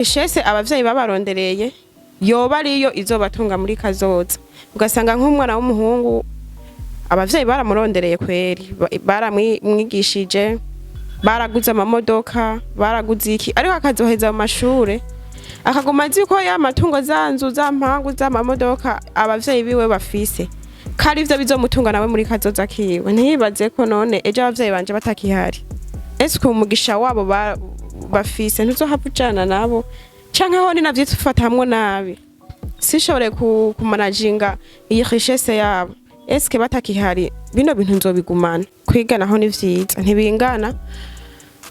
Richesse abavyeyi babarondereye yoba ariyo izobatunga muri kazoza. Ugasanga nk'umwana w'umuhungu abavyeyi baramurondereye kweri, baramwigishije, baraguze amamodoka, baraguze iki, ariko akazoheza mu mashure akaguma azi ko ya matungo, za nzu, za mpangu, z'amamodoka abavyeyi biwe bafise ko ari vyo bizomutunga nawe muri kazoza kiwe. Ntiyibaze ko none ejo abavyeyi banje batakihari, ese umugisha wabo bafise ntuzohava ujana nabo, canke ho ni navyifatamwo nabi sinshobore kumanajinga iyi richesse yabo, eske batakihari bino bintu nzobigumana? Kwiga naho ni vyiza, ntibingana,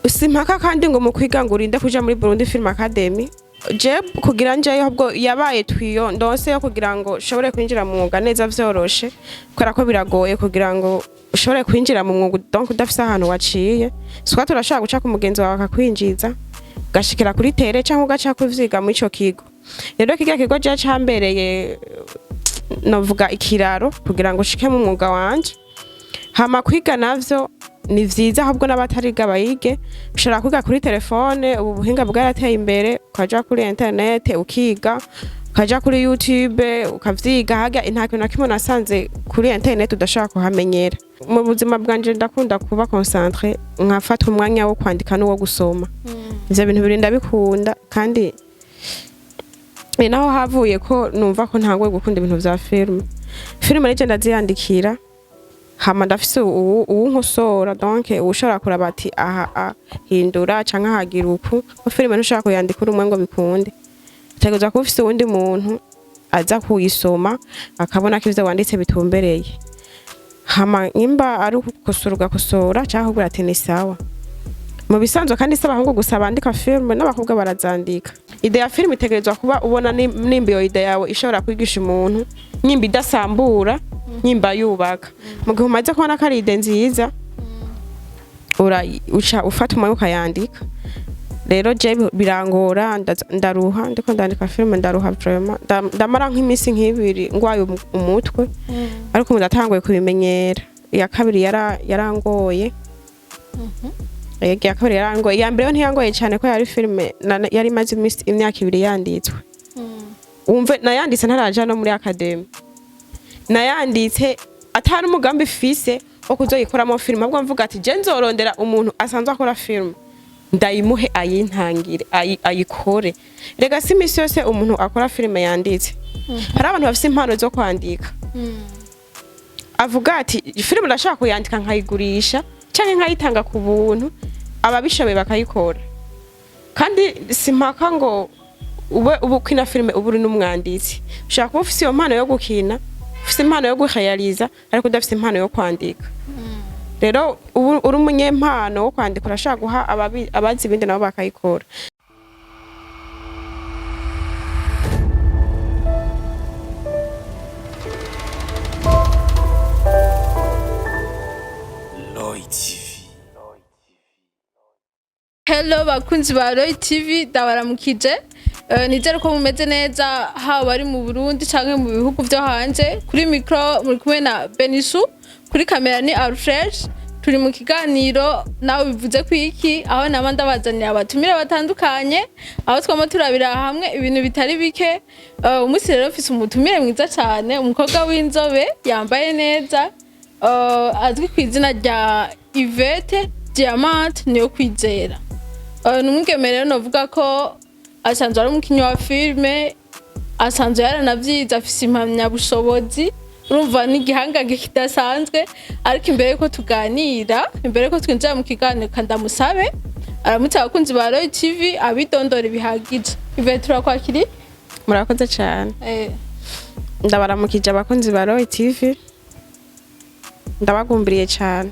si impaka. Kandi ngo mu kwiga ngo urinde kuja muri Burundi Film Academy. Je kugira njeyo ahubwo yabaye twiyo ndonse yo kugira ngo nshobore kwinjira mu mwuga neza vyoroshe, kubera ko biragoye kugira ngo ushobore kwinjira mu mwuga donc udafise ahantu waciye. Swa turashobora guca ku mugenzi wawe akakwinjiza, ugashikira kuri terrain, canke ugaca kuvyiga muri ico kigo. Rero kirya kigo je cambereye, novuga, ikiraro kugira ngo ushike mu mwuga wanje. Hama kwiga navyo ni vyiza, ahubwo n'abatariga bayige. Ushobora kwiga kuri telefone, ubu buhinga bwarateye imbere, ukaja kuri internet ukiga, ukaja kuri YouTube ukavyiga. Harya nta kintu na kimwe nasanze kuri internet udashobora kuhamenyera. Mu buzima bwanje ndakunda kuba concentré, nkafata umwanya wo kwandika n'uwo gusoma. Ivyo bintu bibiri ndabikunda, kandi ni naho havuye ko numva ko ntanguye gukunda ibintu vya filime. Filime nije ndaziyandikira, hama ndafise uwu nkosora, donc ushobora kuraba ati aha hindura canke ahagira uku. Ko filime ntushobora kuyandika uri umwe ngo bikunde, utegerezwa kuba ufise uwundi muntu aza kuyisoma akabona ko ivyo wanditse bitumbereye, hama nimba ari ugukosora ugakosora, canke akubwira ati ni sawa. Mu bisanzwe kandi si abahungu gusa bandika filime, n'abakobwa barazandika. Idée ya filime itegerezwa kuba ubona nimba iyo idée yawe ishobora kwigisha umuntu, nimba idasambura, nimba yubaka. Mu gihe umaze kubona ko ari idée nziza, uca ufata umwanya ukayandika. Rero je birangora, ndaruha ndiko ndandika filime, ndaruha vraiment. Ndamara nk'iminsi nk'ibiri ngwaye umutwe, ariko ubu ndatanguye kubimenyera. Iya kabiri yarangoye. Yego, iya kabiri yarangoye. Iya mbere yo ntiyangoye cyane, ko yari filime yari imaze imyaka 2 yanditswe. Wumve, nayanditse ntaraja no muri academy, nayanditse atari umugambi fise wo kuzoyikoramo filime, ahubwo mvuga ati je nzorondera umuntu asanzwe akora filime ndayimuhe ayintangire, ayikore. Rega si imisi yose umuntu akora filime yanditse. Hari abantu bafise impano zo kwandika, avuga ati filime ndashaka kuyandika nkayigurisha canke nkayitanga ku buntu, ababishoboye bakayikora. Kandi si mpaka ngo ube uba ukina filime uba uri n'umwanditsi. Ushobora kuba ufise iyo mpano yo gukina, ufise impano yo guhayariza, ariko udafise impano yo kwandika. Rero ubu uri umunyempano wo kwandika, urashobora guha abazi ibindi nabo bakayikora. Lloyd TV. Hello bakunzi ba Roy TV, ndabaramukije. Nizere ko mumeze neza, haba ari mu Burundi canke mu bihugu vyo hanze. Kuri micro muri kumwe na Benisu, kuri kamera ni Alfred. Turi mu kiganiro nawe bivuze ku iki, aho nama ndabazanira abatumire batandukanye, aho twama turabira hamwe ibintu bitari bike. Umunsi rero mfise umutumire mwiza cyane, umukobwa w'inzobe yambaye neza, azwi ku izina rya Yvette Diamant niyo kwizera. Ni umwigeme rero novuga ko asanzwe ari umukinyi wa filime, asanzwe yaranavyize, afise impamyabushobozi. Urumva ni igihangange kidasanzwe. Ariko imbere yuko tuganira, imbere yuko twinjira mu kiganiro, kandamusabe aramutse abakunzi ba Roy TV, abidondora bihagije. Yvette, turakwakiriye. Murakoze cyane. Ndabaramukije abakunzi ba Roy TV, ndabagumbiriye cyane.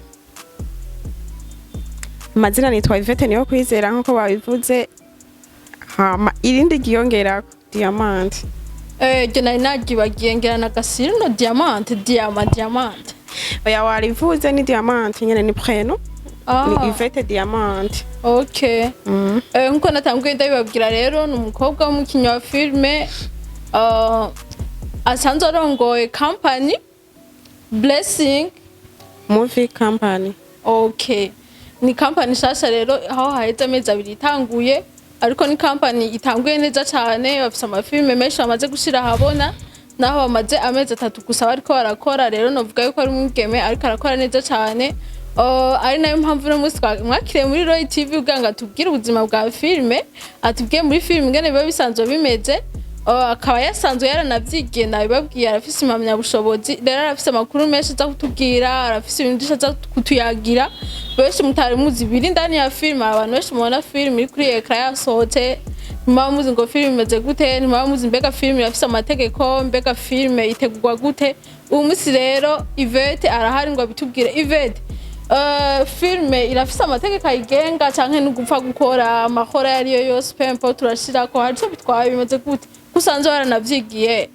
Amazina nitwa Yvette niyo kwizera nk'uko babivuze, hama irindi ryiyongerako Diamant. Ryo nari naryibagiye, ngira na gasirino Diamante, Diama, Diamante. Oya, warivuze, ni Diamant nyene, ni prénom, ni Yvette Diamant. Okay. Nkuko natanguye ndabibabwira rero, ni umukobwa w'umukinyi wa filime, asanzwe arongoye company Blessing Movie Company. Okay, ni company nshasha rero, aho haheze amezi 2 itanguye. Ariko ni company itanguye neza cyane, bafise amafilme menshi bamaze gushira ahabona, naho bamaze amezi 3 gusa bariko barakora. Rero novuga yuko ari umwigeme ariko arakora neza cyane. Ari nayo mpamvu uno munsi mwakiriye muri Roy TV kugira ngo atubwire ubuzima bwa filime, atubwire muri filime ingene biba bisanzwe bimeze. Akaba yasanzwe yaranavyigiye, nabibabwiye, arafise impamyabushobozi. Rero arafise amakuru menshi aza kutubwira, arafise ibintu vyinshi aza kutuyagira benshi mutari muzi biri indani ya filime. Abantu benshi mubona filime iri kuri écran yasohotse, ntimwaba muzi ngo filime imeze gute, ntimwaba muzi mbega filime irafise amategeko, mbega filime itegurwa gute. Uyu munsi rero Yvette arahari ngo abitubwire. Yvette, filime irafise amategeko ayigenga canke ni ugupfa gukora amahoro ayo ariyo yose, pempo turashirako, hari ico bitwaye, bimeze gute? Ko usanzwe waranavyigiye,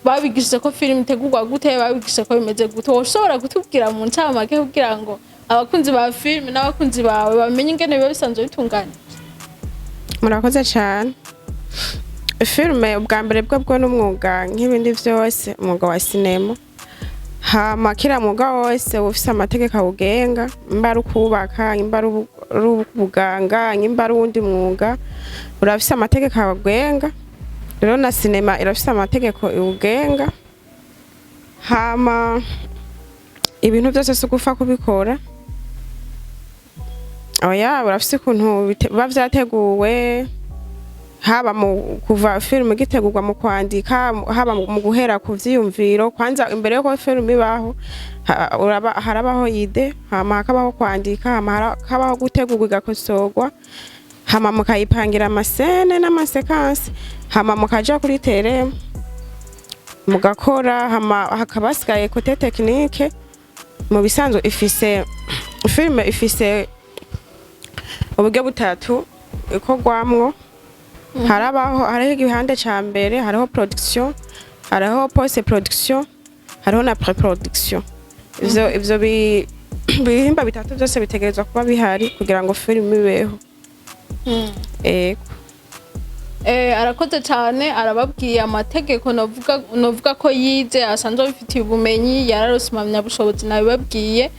babigishije ko filime itegurwa gute? Babigishije ko bimeze gute? Woshobora kutubwira mu ncamake kugira ngo abakunzi ba filime n'abakunzi bawe bamenye ingene biba bisanzwe bitunganye? Murakoze cyane. Filime ubwa mbere bwo n'umwuga nk'ibindi byose, umwuga wa sinema. Hama kila mwuga wose uba ufise amategeko awugenga, nimba ari ukubaka, nimba ari ubuganga, nimba ari uwundi mwuga, urafise amategeko awugenga. Rero na sinema irafise amategeko iwugenga. Hama ibintu byose si ugupfa kubikora, oya, urafise ukuntu biba vyateguwe, haba mu kuva filime igitegurwa, mu kwandika, haba mu guhera ku vyiyumviro. Kwanza imbere yuko filime ibaho, harabaho idée, hama hakabaho kwandika, hama hakabaho gutegurwa, igakosorwa, hama mukayipangira ama scènes n'ama séquences, hama mukaja kuri terrain mugakora, hama hakaba hasigaye côté technique. Mu bisanzwe ifise, filime ifise uburyo butatu ikorwamwo. Harabaho, hariho igihande ca mbere, hariho production, hariho post production, hariho na pré-production. Ivyo bihimba bitatu byose bitegerezwa kuba bihari kugira ngo filime ibeho. Ego. Arakoze cyane, arababwiye amategeko. Novuga ko yize, asanzwe abifitiye ubumenyi, yararose impamyabushobozi, nabibabwiye.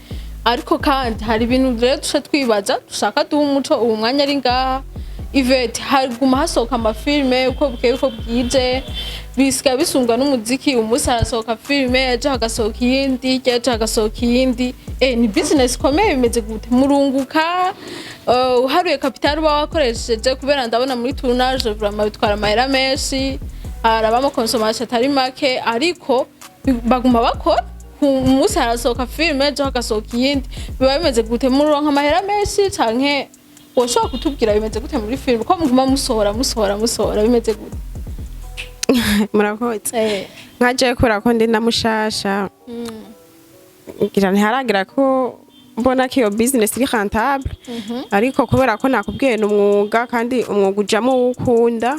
Ariko kandi hari ibintu rero duca twibaza, dushaka duha umuco ubu mwanya ari ngaha. Yvette, haguma hasohoka amafilme uko bukeye uko bwije, bisigaye bisungwa n'umuziki. Umunsi harasohoka filime, ejo hagasohoka iyindi, hirya ejo hagasohoka iyindi. Ni business ikomeye, bimeze gute? Murunguka uharuye capital uba wakoresheje? Kubera ndabona muri tournage vraiment bitwara amahera menshi, harabamo consommation atari make, ariko baguma bakora. Ku munsi harasohoka filime, ejo hagasohoka iyindi, biba bimeze gute? Muronka amahera menshi canke woshobora kutubwira bimeze gute muri filime, ko muguma musohora, musohora, musohora, bimeze gute? Murakoze. Nkaje kubera ko ndi na mushasha, ngira ntiharagira ko mbona ko iyo business iri rentable, ariko kubera ko nakubwiye ni umwuga, kandi umwuga ujamo uwukunda.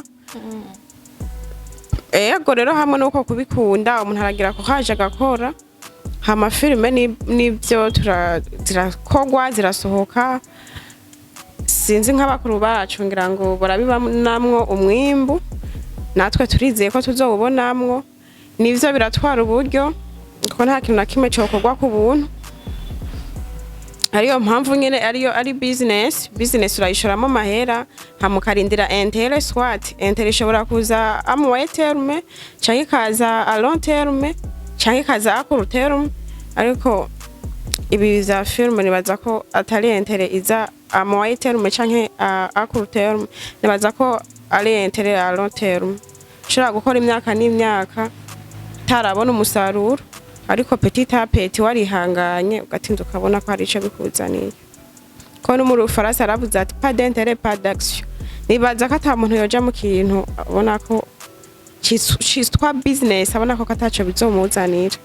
Ego rero, hamwe nuko kubikunda, umuntu aragira ko haje agakora. Hama filime nibyo zirakogwa, zirasohoka. Sinzi nk'abakuru bacu, ngira ngo barabibonamwo umwimbu, natwe turizeye ko tuzowubonamwo. Nivyo, biratwara uburyo, kuko nta kintu na kimwe cokorwa ku buntu. Ariyo mpamvu nyene ariyo ari business. Business urayishoramo amahera, hama ukarindira intérêt. Soit intérêt ishobora kuza à moyen terme, canke ikaza à long terme, canke ikaza à court terme. Ariko ibi vya filme nibaza ko atari intérêt iza à moyen terme canke à court terme, nibaza ko ari intérêt à long terme. Ushobora gukora imyaka n'imyaka utarabona umusaruro, ariko petit à petit warihanganye, ugatinda ukabona ko hari ico bikuzaniye. Ko no mu Rufaransa aravuze ati: "Pas d'intérêt, pas d'action." Nibaza ko ata muntu yoja mu kintu abona ko citwa business, abona ko ataco bizomuzanira.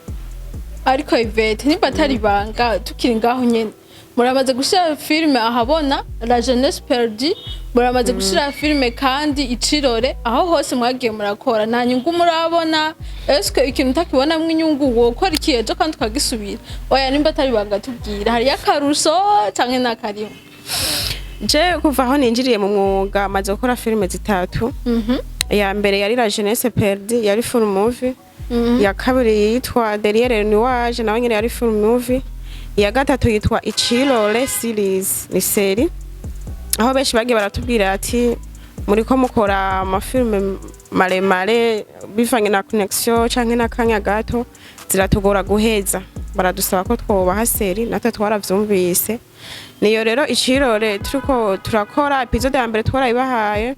Ariko Yvette, nimba atari ibanga, tukiri ngaho nyene, muramaze gushira filime ahabona La Jeunesse Perdue, muramaze gushira filime kandi Icirore. Aho hose mwagiye murakora, nta nyungu murabona? Eske ikintu utakibonamwo inyungu wokora iki ejo kandi ukagisubira? Oya, nimba atari ibanga tubwira, hariyo akarusho canke n'akarimo? Je kuva aho ninjiriye mu mwuga, maze gukora filime zitatu. Iya mbere yari La Jeunesse Perdue, yari full movie. Iya kabiri yitwa Derrière le nuage, nawe nyene yari full movie. Iya gatatu yitwa Icirore series, ni série aho benshi bagiye baratubwira ati Muriko mukora amafilme maremare, bivanye na connexion canke n'akanya gato, ziratugora guheza. Baradusaba ko twobaha série, natwe twaravyumvise. Niyo rero icirore turiko turakora. Épisode ya mbere twarayibahaye,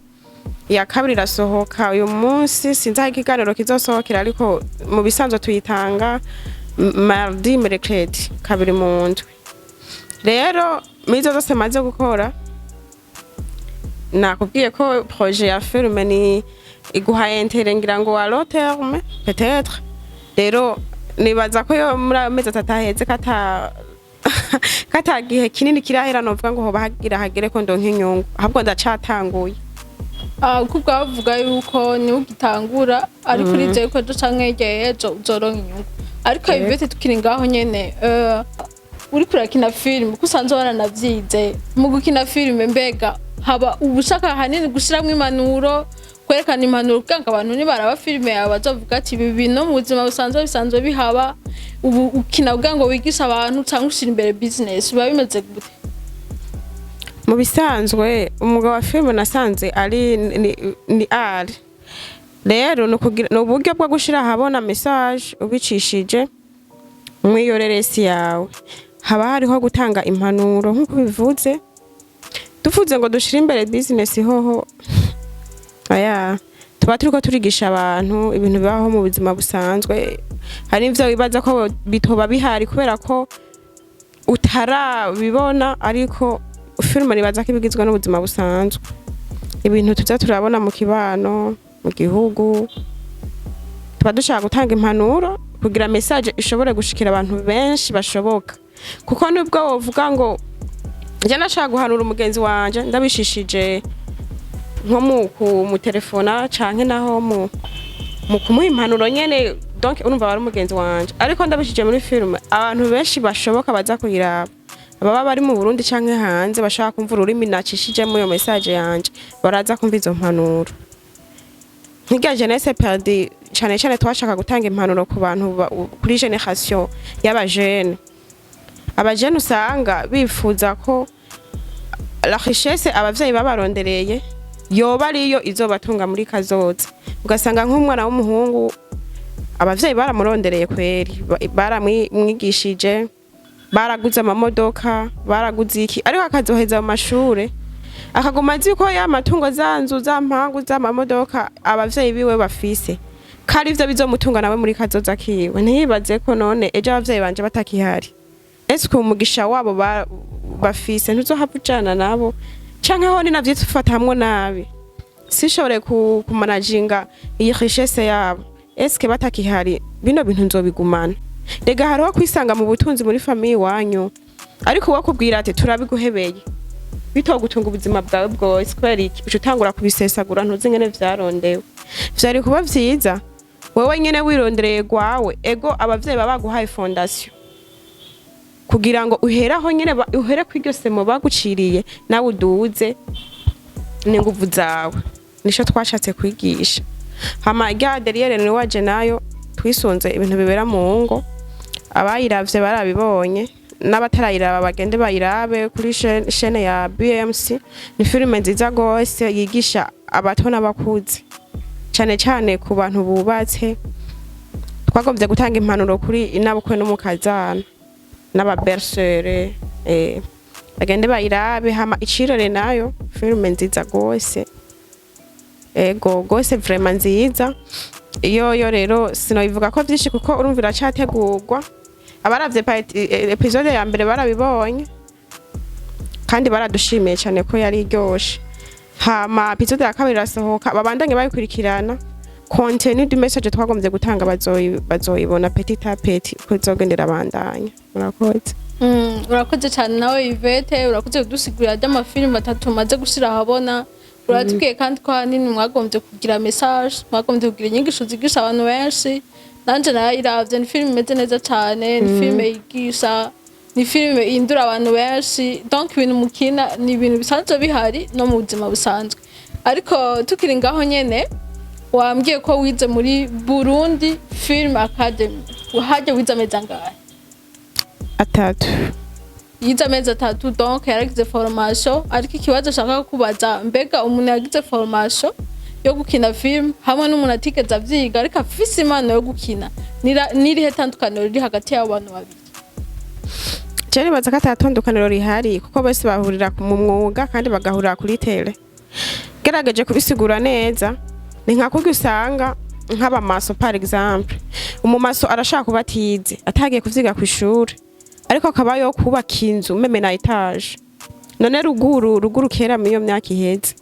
iya kabiri irasohoka uyu munsi. Sinzi aho ikiganiro kizosohokera, ariko mu bisanzwe tuyitanga mardi, mercredi, kabiri mu ndwi. Rero muri izo zose maze gukora, nakubwiye ko projet ya filme ni iguha intérêt, ngira ngo à long terme peut-être. Rero nibaza ko yo muri ayo mezi 3 aheze, kata gihe kinini kirahera, novuga ngo hoba hagira hagere ko ndonka inyungu, ahubwo ndacatanguye. Kuko bavuga yuko niwe ugitangura, ariko urizeye ko ejo canke hirya y'ejo uzoronka inyungu. Ariko Yvette, tukiri ngaho nyene, uriko urakina filime, kuko usanzwe waranavyize mu gukina filime, mbega haba ubushaka hanini gushiramwo impanuro, kwerekana impanuro, kugira ngo abantu nibaraba filime yawe bazovuga ati: "Ibi bintu mu buzima busanzwe bisanzwe bihaba"? Ubu ukina kugira ngo wigishe abantu, canke ushira imbere business? Biba bimeze gute? Mu bisanzwe umwuga wa filime nasanze ari ni art. Rero ni uburyo bwo gushira ahabona message ubicishije mw'iyoreresi yawe. Haba hariho gutanga impanuro nk'uko bivuze. Tuvuze ngo dushire imbere business hoho, aya tuba turiko turigisha abantu ibintu bibaho mu buzima busanzwe. Hari ivyo wibaza ko bitoba bihari kubera ko utarabibona, ariko filime nibaza ko ibigizwe n'ubuzima busanzwe, ibintu tuza turabona mu kibano, mu gihugu. Tuba dushaka gutanga impanuro kugira message ishobore gushikira abantu benshi bashoboka, kuko nubwo wovuga ngo njye nashaka guhanura umugenzi wanje ndabishishije nko mu kumutelefona canke naho mu kumuha impanuro nyene, donc urumva bari umugenzi wanje, ariko ndabishije muri filime, abantu benshi bashoboka baza kuyiraba, ababa bari mu Burundi canke hanze, bashaka kumva ururimi nacishijemo iyo message yanje, baraza kumva izo mpanuro. Nk'irya Jeunesse Perdue, cane cane twashaka gutanga impanuro ku bantu kuri génération y'abajene. Abajene usanga bifuza ko la richesse abavyeyi babarondereye yoba ariyo izobatunga muri kazoza. Ugasanga nk'umwana w'umuhungu, abavyeyi baramurondereye kweri, baramwigishije, baraguze amamodoka, baraguze iki, ariko akazoheza mu mashure akaguma azi ko ya matungo, za nzu, za mpangu, z'amamodoka abavyeyi biwe bafise, ko ari ivyo bizomutunga nawe muri kazoza kiwe. Ntiyibaze ko none ejo abavyeyi banje batakihari, ese umugisha wabo bafise ntuzohava ujana nabo, canke ho ninavyifatamwo nabi sinshobore kumanajinga iyi richesse yabo, eske batakihari bino bintu nzobigumana? Rega hariho kwisanga mu butunzi muri famille iwanyu, ariko uwakubwira ati: "Turabiguhebeye", bitogutunga ubuzima bwawe bwose. Kubera iki? Uca utangura kubisesagura, ntuzi ingene vyarondewe. Vyari kuba vyiza wewe nyene wirondereye gwawe. Ego, abavyeyi baba baguhaye fondation kugira ngo uhere aho nyene, uhere kw'iryo semo baguciriye, nawe uduze n'inguvu zawe. Nico twashatse kwigisha. Hama rya Derrière ni waje nayo twisunze ibintu bibera mu ngo. Abayiravye barabibonye, n'abatarayiraba bagende bayirabe kuri chaîne ya BMC. Ni filime nziza gose yigisha abato n'abakuze, cane cane ku bantu bubatse. Twagombye gutanga impanuro kuri inabukwe n'umukazana n'aba belle-sœur. Bagende bayirabe. Hama icirore nayo filime nziza gose, ego gose, vraiment nziza. Iyo yo rero sinobivuga ko vyinshi, kuko urumva iracategurwa. Abaravye épisode ya mbere barabibonye kandi baradushimiye cyane ko yari iryoshe. Hama épisode ya kabiri irasohoka, babandanye bayikurikirana. Contenu du message twagombye gutanga bazoyibona petit à petit uko izogendera bandanya. Murakoze. Urakoze cyane nawe Yvette, urakoze kudusigurira ry'amafilime atatu umaze gushira ahabona. Uratubwiye kandi ko ahanini mwagombye kugira message, mwagombye kugira inyigisho zigisha abantu benshi. Nanje narayiravye, ni filime imeze neza cyane, ni filime yigisha, ni filime ihindura abantu benshi. Donc ibintu mukina ni ibintu bisanzwe bihari no mu buzima busanzwe. Ariko tukiri ngaho nyene, wambwiye ko wize muri Burundi Film Academy. Harya wize amezi angahe? 3. Yize amezi 3, donc yaragize formation. Ariko ikibazo ashaka kubaza, mbega umuntu yagize formation yo gukina film hamwe n'umuntu atigeze avyiga ariko afise impano yo gukina, n'irihe tandukaniro riri hagati y'abo bantu babiri? Je nibaza ko atatandukaniro rihari, kuko bose bahurira mu mwuga kandi bagahurira kuri terrain. Gerageje kubisigura neza, ni nka kurya usanga nk'abamaçon, par exemple, umumaçon arashaka kuba atize, atagiye kuvyiga kw'ishure, ariko akaba yo kubaka inzu même na étage. None ruguru ruguru kera, muri iyo myaka iheze,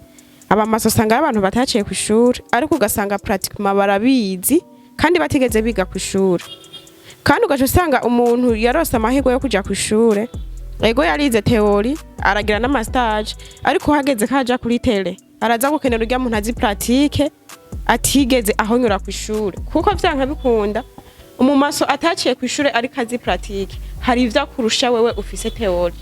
abamaçon usanga ari abantu bataciye kw'ishure, ariko ugasanga pratiquement barabizi kandi batigeze biga kw'ishure. Kandi ugaca usanga umuntu yarose amahirwe yo kuja kw'ishure, ego yarize théorie, aragira n'amastage, ariko hageze ko aja kuri terrain, araza gukenera urya muntu azi pratique, atigeze ahonyura kw'ishure, kuko vyanka bikunda umumaçon ataciye kw'ishure ariko azi pratique hari ivyo akurusha wewe ufise théorie.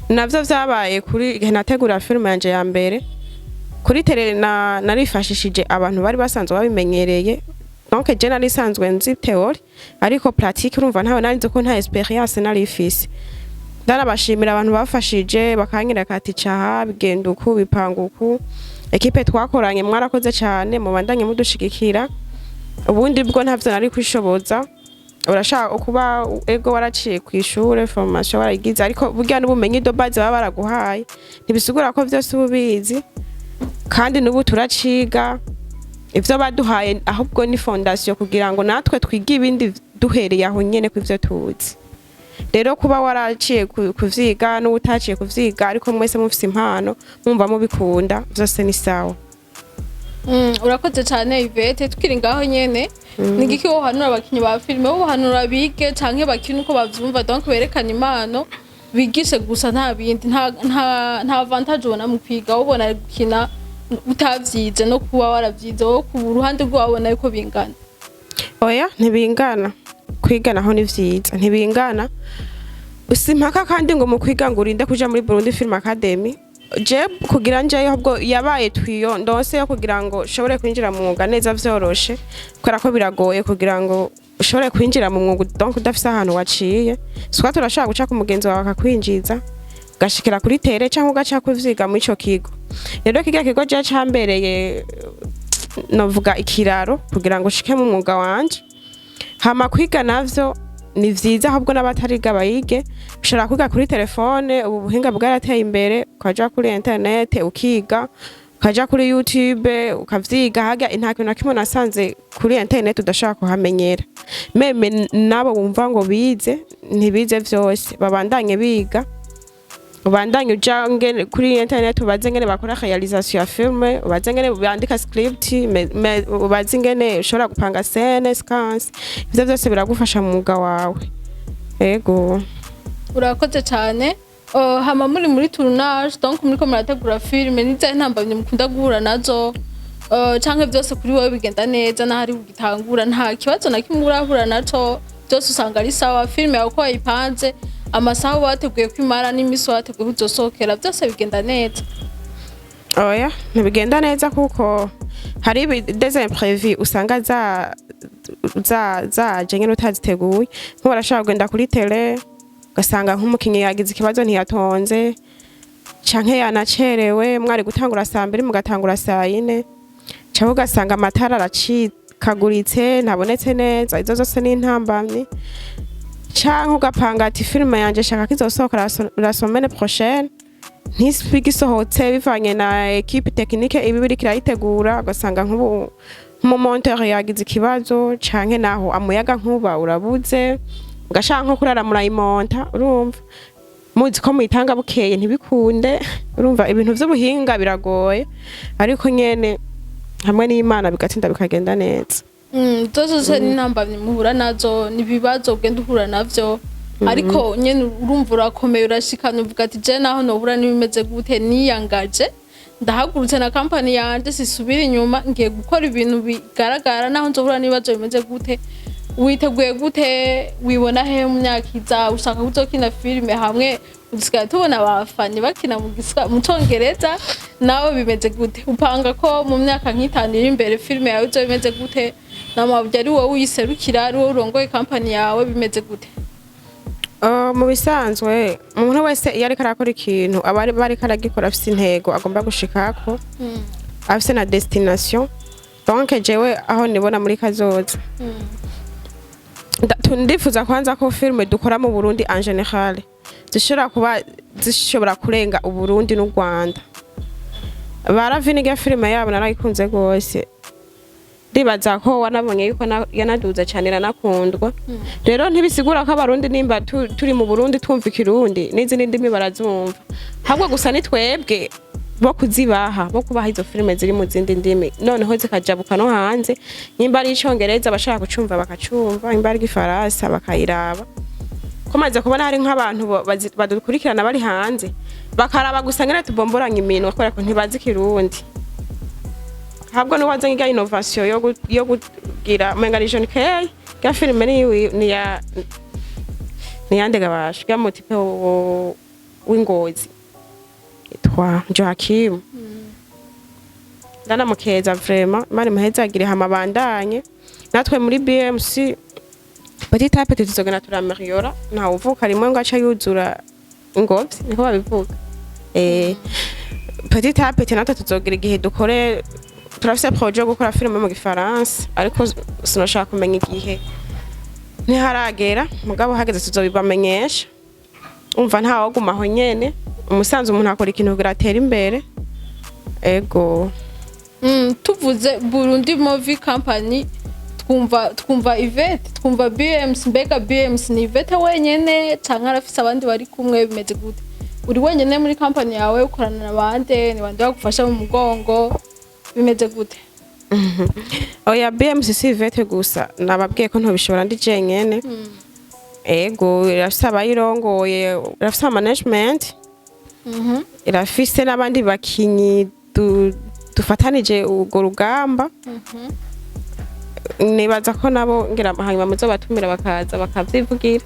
Navyo vyabaye kuri igihe nategura filime yanje ya mbere. Kuri terrain na narifashishije abantu bari basanzwe babimenyereye. Donc je nari sanzwe nzi théorie, ariko pratique urumva ntawe nari nzi ko nta expérience nari ifise. Ndarabashimira abantu bafashije, bakanyereka ati caha bigenda uku, bipanga uku. Équipe twakoranye, mwarakoze cyane, mubandanye mudushigikira. Ubundi bwo ntavyo nari kwishoboza. Urashaka kuba ego waraciye ku ishure, formation warayigize, ariko burya n'ubumenyi de base baba baraguhaye ntibisigura ko vyose uba ubizi. Kandi n'ubu turaciga. Ivyo baduhaye ahubwo ni fondation kugira ngo natwe twige ibindi duhereye aho nyene ku ivyo tuzi. Rero kuba waraciye kuvyiga n'uwutaciye kuvyiga, ariko mwese mufise impano, mwumva mubikunda, vyose ni sawa. Urakoze cyane, Yvette. Tukiri ngaho nyene, ni igiki wohanura abakinyi ba filime? Wohanura bige canke bakine uko bavyumva, donc berekane impano, bigishe gusa, nta bindi, nta avantage ubona mu kwiga? Ubona gukina utavyize no kuba waravyize, wowe ku ruhande rwawe ubona yuko bingana? Oya, ntibingana. Kwiga naho ni vyiza, ntibingana. Si impaka kandi ngo mu kwiga ngo urinde kuja muri Burundi Film Academy. Je kugira njeyo ahubwo yabaye twiyo ndonse yo kugira ngo ushobore kwinjira mu mwuga neza vyoroshe, kubera ko biragoye kugira ngo ushobore kwinjira mu mwuga donc udafise ahantu waciye. Swa turashobora guca ku mugenzi wawe akakwinjiza, ugashikira kuri terrain, canke ugaca kuvyiga muri ico kigo. Rero kirya kigo je cambereye, novuga, ikiraro kugira ngo ushike mu mwuga wanje. Hama kwiga navyo ni vyiza, ahubwo n'abatariga bayige. Ushobora kwiga kuri telefone, ubu buhinga bwarateye imbere, ukaja kuri internet ukiga, ukaja kuri YouTube ukavyiga. Harya nta kintu na kimwe nasanze kuri internet udashobora kuhamenyera. Même nabo wumva ngo bize, ntibize vyose, babandanye biga. Ubandanye uja ngene kuri internet, ubaze ngene bakora réalisation ya film, ubaze ngene bandika script, ubaze ngene ushobora gupanga scène, séquence. Ivyo vyose biragufasha mu mwuga wawe, ego. Urakoze cyane. Hama muri tournage, donc muriko murategura filime, nizahe ntambamye mukunda guhura nazo? Canke vyose kuri wowe bigenda neza, n'ahari ugitangura nta kibazo na kimwe urahura naco, byose usanga ari sawa, filime yawe uko wayipanze, amasaha uba wateguye kwimara n'imisi wateguye ko uzosohokera, byose bigenda neza? Oya, ntibigenda neza, kuko hari des imprévus usanga za za zaje nyene utaziteguye. Nk'ubu kugenda kuri terrain, ugasanga nk'umukinyi yagize ikibazo, ntiyatonze canke yanacerewe. Mwari gutangura saa 2, mugatangura saa 4, canke ugasanga amatara aracikaguritse, ntabonetse neza. Izo zose ni intambamyi. Canke ugapanga ati filime yanje shaka ko izosohoka la semaine prochaine, ntisipige isohotse, bivanye na équipe technique iba iriko irayitegura. Ugasanga nk'ubu nk'umumonteur yagize ikibazo, canke naho amuyaga nkuba urabuze, ugashaka nko kurara murayimonta, urumva muzi ko muyitanga bukeye, ntibikunde. Urumva ibintu vy'ubuhinga biragoye, ariko nyene hamwe n'Imana bigatinda bikagenda neza. Zose zose ni intambamyi muhura nazo, ni ibibazo ugenda uhura navyo, ariko nyene urumva urakomeye, urashikana, uvuga ati je naho nohura n'ibimeze gute, niyangaje, ndahagurutse na kampani yanje, sisubira inyuma, ngiye gukora ibintu bigaragara naho nzohura n'ibibazo bimeze gute. Witeguye gute? Wibona he mu myaka iza? Ushaka kuzokina filime hamwe udusigaye tubona abafani bakina mu congereza, nawe bimeze gute? Upanga ko mu myaka nk'itanu iri imbere filime yawe izoba imeze gute? Namabya ari wowe uyiserukira, ari wowe urongoye kampani yawe, bimeze gute? Mu bisanzwe umuntu wese iyo ariko arakora ikintu, aba ariko aragikora afise intego agomba gushikako, afise na destination. Donc jewe aho nibona muri kazoza, ndifuza kwanza ko filme dukora mu Burundi en général zishobora kuba zishobora kurenga Uburundi n'u Rwanda. Baraviniga filime yabo narayikunze gose, ndibaza ko wanabonye yuko yanaduze cyane, iranakundwa. Rero ntibisigura ko Abarundi nimba turi mu Burundi twumva Ikirundi n'izindi ndimi barazumva, ahubwo gusa ni twebwe bo kuzibaha, bo kubaha izo filime ziri mu zindi ndimi, noneho zikajabuka no hanze. Nimba ari Icongereza, abashaka kucumva bakacumva, nimba ari Igifaransa bakayiraba. Ko maze kubona hari nk'abantu badukurikirana bari hanze, bakaraba gusa ngene tubomboranya iminwa, kubera ko ntibazi Ikirundi. Ahubwo niwazanye irya innovation yo kugira umenga ni John Kay rya filime ni ya ni yande gabasha rya mu type w'Ingozi yitwa Joachim. Ndanamukeza vraiment, Imana imuhezagire. Hama bandanye natwe muri BMC, petit à petit tuzogenda turameliora. Ntawe uvuka rimwe ngo aca yuzura ingobyi, niko babivuga. Petit à petit natwe tuzogira igihe dukore. Turafise projet yo gukora filime mu Gifaransa, ariko sinashaka kumenya igihe, ntiharagera. Mugabo hageze tuzobibamenyesha. Umva, ntawoguma aho nyene. Umusanzu umuntu akora ikintu kugira atere imbere, ego. Tuvuze Burundi Movie Company, twumva Yvette, twumva BMC. Mbega BMC ni Yvette wenyene canke arafise abandi bari kumwe? Bimeze gute? Uri wenyene muri company yawe? Ukorana na bande? Ni bande bagufasha mu mugongo? Bimeze gute? Oya, BMC si Yvette gusa. Nababwiye ko ntobishobora ndi jenyene. Ego, irafise abayirongoye, irafise management, irafise n'abandi bakinyi dufatanije urwo rugamba. Nibaza ko nabo ngira hanyuma muzobatumira bakaza bakavyivugira.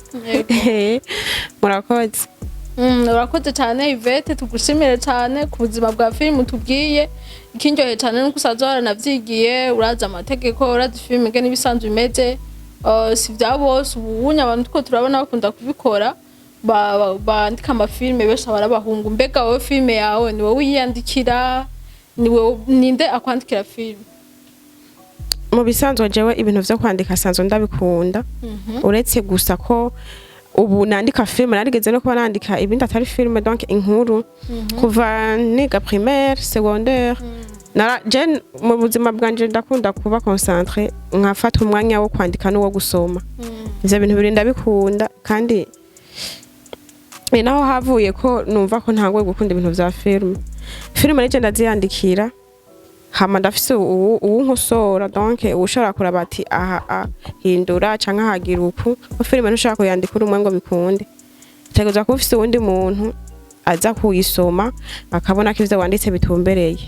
Murakoze. Urakoze cyane Yvette, tugushimire cyane ku buzima bwa filime utubwiye. Ikindyoheye cyane nuko usanzwe waranavyigiye, urazi amategeko, urazi filime ingene ibisanzwe imeze. Si vya bose. Ubunye abantu two turabona bakunda kubikora, bandika amafilime benshi aba ari abahungu. Mbega wowe filime yawe ni wowe uyiyandikira? Ni wowe? Ninde akwandikira filime? Mu bisanzwe jewe ibintu vyo kwandika sanzwe ndabikunda, uretse gusa ko ubu nandika filime. Narigeze no kuba nandika ibindi atari filime, donc inkuru, kuva niga primaire, secondaire. Nara je mu buzima bwanje ndakunda kuba concentré, nkafata umwanya wo kwandika n'uwo gusoma. Ivyo bintu bibiri ndabikunda, kandi ni naho havuye ko numva ko ntanguye gukunda ibintu vya filime. Filime nije ndaziyandikira, hama ndafise uwunkosora, donc ushobora kuraba ati aha hindura canke ahagira uku. Ko filime ntushobora kuyandika uri umwe ngo bikunde, utegerezwa kuba ufise uwundi muntu aza kuyisoma akabona ko ivyo wanditse bitumbereye,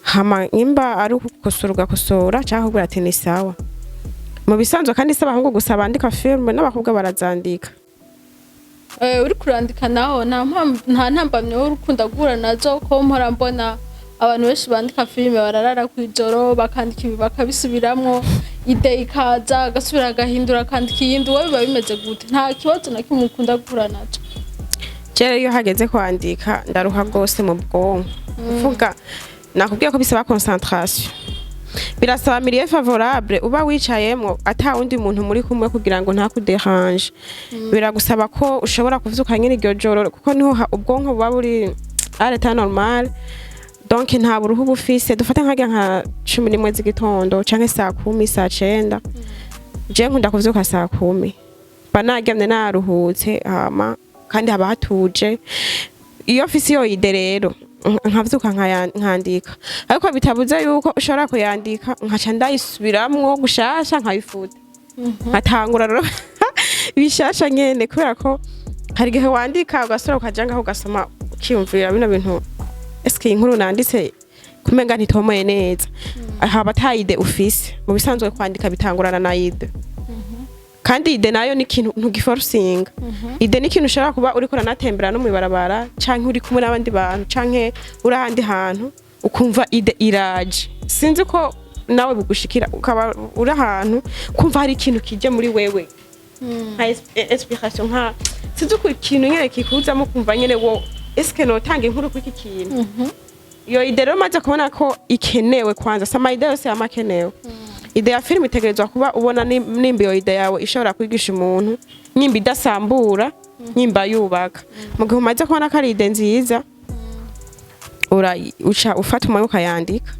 hama nimba ari ukukosora ugakosora, canke kugira ati ni sawa. Mu bisanzwe kandi si abahungu gusa bandika filime, n'abakobwa barazandika. Uri kurandika naho, nta ntambamyi wowe ukunda guhura nazo? Ko mpora mbona abantu benshi bandika filime bararara kw'ijoro bakandika ibi, bakabisubiramwo, idée ikaza agasubira agahindura akandika iyindi. Wowe biba bimeze gute? Nta kibazo na kimwe ukunda guhura naco? Jewe iyo hageze kwandika ndaruha rwose mu bwonko. Uvuga nakubwiye ko bisaba concentration, birasaba milieu favorable uba wicayemwo ata wundi muntu muri kumwe kugira ngo ntakuderange. Biragusaba ko ushobora kuvyuka nyene iryo joro, kuko niho ubwonko buba buri à l'état normal, donc nta buruhu bufise. Dufate nkarya nka 11 z'igitondo canke saa 10, saa 9. Je nkunda kuvyuka saa 10, mba naryamye naruhutse, hama kandi haba hatuje. Iyo mfise iyo idée rero, nkavyuka nkandika, ariko bitabuze yuko ushobora kuyandika nkaca ndayisubiramwo gushasha, nkabifuta, nkatangura rero bishasha nyene, kubera ko hari igihe wandika ugasubira ukaja ngaho ugasoma, ukiyumvira bino bintu, eske iyi nkuru nanditse kumenga ntitomoye neza? Haba ata idée ufise. Mu bisanzwe kwandika bitangurana na idée, kandi idée nayo ni ikintu ntugiforcinga. Idée ni ikintu ushobora kuba uriko uranatembera no mw'ibarabara, canke uri kumwe n'abandi bantu, canke uri ahandi hantu, ukumva idée iraje. Sinzi ko nawe bigushikira, ukaba uri ahantu kumva hari ikintu kije muri wewe nka inspiration, nka Sinzi uko ikintu nyene kikuzamo, kumva nyene wo eske notanga inkuru kuri iki kintu. Iyo idée rero maze kubona ko ikenewe, kwanza si ama idées yose yama akenewe. Idée ya filime itegerezwa kuba ubona nimba iyo idée yawe ishobora kwigisha umuntu, nimba idasambura, nimba yubaka. Mu gihe umaze kubona ko ari idée nziza, uca ufata umwanya ukayandika.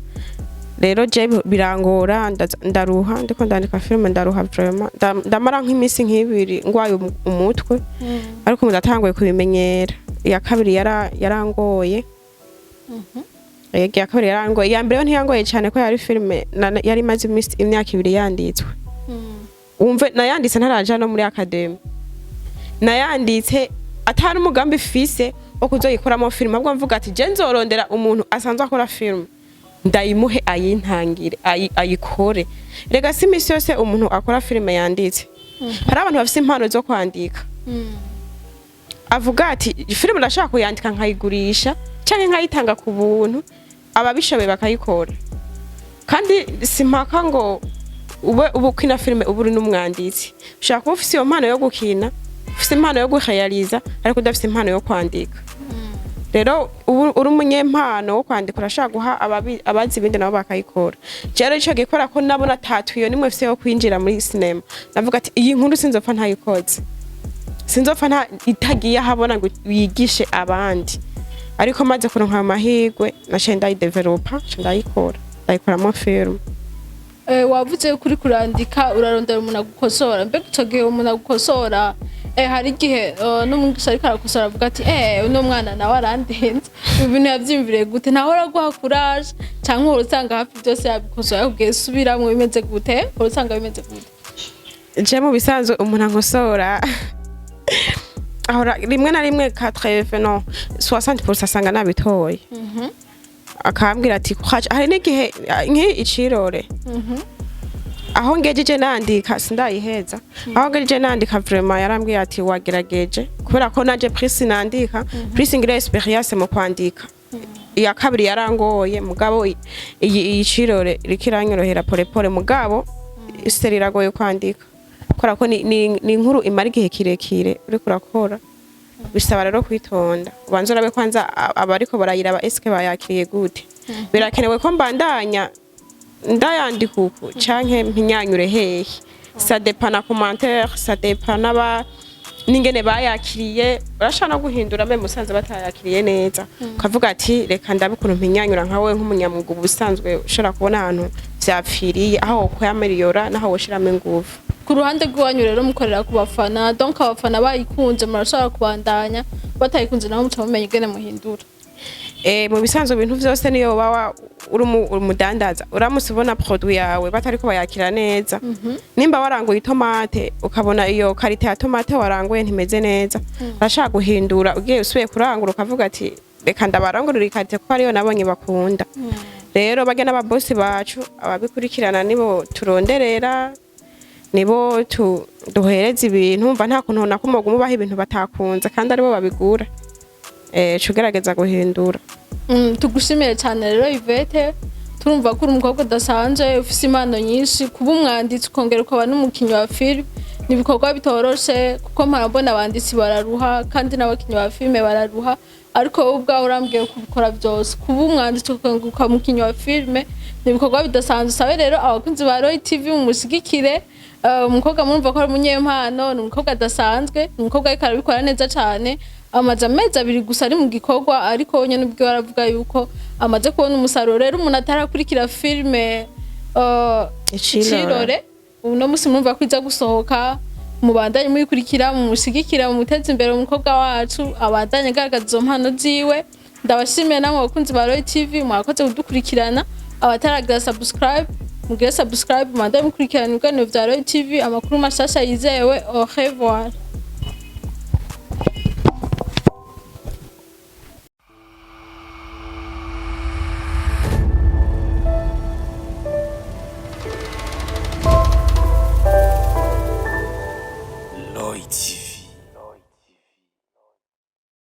Rero je birangora, ndaruha ndiko ndandika filime, ndaruha vraiment. Ndamara nk'iminsi nk'ibiri ngwaye umutwe, ariko ubu ndatanguye kubimenyera. Iya kabiri yarangoye. Yego, iya kabiri yarangoye. Iya mbere yo ntiyangoye cyane, ko yari filime yari imaze imyaka 2 yanditswe. Wumve, nayanditse ntaraja no muri académie, nayanditse atari umugambi fise wo kuzoyikoramo filime, ahubwo mvuga ati je nzorondera umuntu asanzwe akora filime, ndayimuhe ayintangire, ayikore. Rega si imisi yose umuntu akora filime yanditse. Hari abantu bafise impano zo kwandika, avuga ati filime ndashaka kuyandika nkayigurisha canke nkayitanga ku buntu, ababishoboye bakayikora. Kandi si mpaka ngo ube uba ukina filime uba uri n'umwanditsi. Ushobora kuba ufise iyo mpano yo gukina, ufise impano yo guhayariza, ariko udafise impano yo kwandika. Rero ubu uri umunyempano wo kwandika, urashobora guha abazi ibindi nabo bakayikora. Rero ico gikora ko nabona tatu iyo nimwe mfise yo kwinjira muri sinema, navuga ati iyi nkuru sinzopfa ntayikoze, sinzopfa nta itagiye ahabona ngo yigishe abandi. Ariko maze kuronka ayo mahirwe, naciye ndayidevelopa, nca ndayikora, ndayikoramo film. Wavuze ko uri kurandika urarondera umuntu agukosora. Mbega ico gihe umuntu agukosora, hari igihe n'umwigisha ariko arakosora avuga ati uno mwana nawe arandenze, ibi bintu yavyiyumviriye gute? Ntahora aguha courage, canke uhora usanga hafi byose yabikosora, yakubwiye subiramwo? Bimeze gute? Uhora usanga bimeze gute? Je mu bisanzwe umuntu ankosora ahora rimwe na rimwe 80, non, 60% asanga nabitoye, akambwira ati "Courage." Hari n'igihe nk'iyi Icirore, aho ngejeje nandika, sindayiheza, aho ngejeje nandika, vraiment yarambwiye ati wagerageje, kubera ko naje plus nandika, plus ngira expérience mu kwandika. Iya kabiri yarangoye, mugabo iyi Icirore iriko iranyorohera pole pole. Mugabo série iragoye kwandika, kubera ko ni inkuru imara igihe kirekire uriko urakora. Bisaba rero kwitonda, ubanza urabe kwanza abariko barayiraba eske bayakiriye gute, birakenewe ko mbandanya ndayandika uku canke mpinyanyure hehe. Ça dépend na commentaire, ça dépend n'aba n'ingene bayakiriye. Urashobora no guhindura mbe musanze batayakiriye neza, ukavuga ati reka ndabe ukuntu mpinyanyura. Nkawe nk'umunyamwuga uba usanzwe ushobora kubona ahantu vyapfiriye, aho wokwiyaméliyora n'aho woshiramo inguvu. Ku ruhande rw'iwanyu rero mukorera ku bafana, donc abafana bayikunze murashobora kubandanya, batayikunze nabo muca mumenya ingene muhindura. Mu bisanzwe ibintu vyose, niyo waba uri umudandaza, uramutse ubona produit yawe batariko bayakira neza, nimba waranguye itomate ukabona iyo qualité ya tomate waranguye ntimeze neza, urashaka guhindura. Ugiye usubiye kurangura, ukavuga ati reka ndabarangurira i qualité kuko ariyo nabonye bakunda. Rero barya n'ababosi bacu, ababikurikirana, nibo turonderera, nibo duhereza ibintu. Mva nta kuntu nakumwe umubaha ibintu batakunze kandi aribo babigura. Cugerageza guhindura. Tugushimiye cyane rero Yvette. Turumva ko uri umukobwa udasanzwe, ufise impano nyinshi. Kuba umwanditsi ukongera ukaba n'umukinnyi wa filime ni ibikorwa bitoroshe, kuko mpora abanditsi bararuha kandi n'abakinnyi ba filime bararuha, ariko wowe ubwawe urambwiye ko ubikora byose. Kuba umwanditsi ukongera ukaba umukinnyi wa filime ni ibikorwa bidasanzwe. Sabe rero abakunzi ba Roy TV mumushigikire. Umukobwa murumva ko ari umunyempano, ni umukobwa adasanzwe, ni umukobwa ariko arabikora neza cyane. Amaze amezi 2 gusa ari mu gikorwa, ariko we nyene ubwiwe aravuga yuko amaze kubona umusaruro. Rero umuntu atarakurikira filime Icirore. Icirore, uno musi murumva ko iza gusohoka, mubandanye muyikurikira, mumushigikira, mumuteze imbere umukobwa wacu, abandanye agaragaza izo mpano ziwe. Ndabashimiye namwe abakunzi ba Roy TV, mwakoze kudukurikirana. Abataragira subscribe, mugire subscribe, mubandanye mukurikirana ibiganiro vya Roy TV, amakuru mashasha yizewe. Au revoir.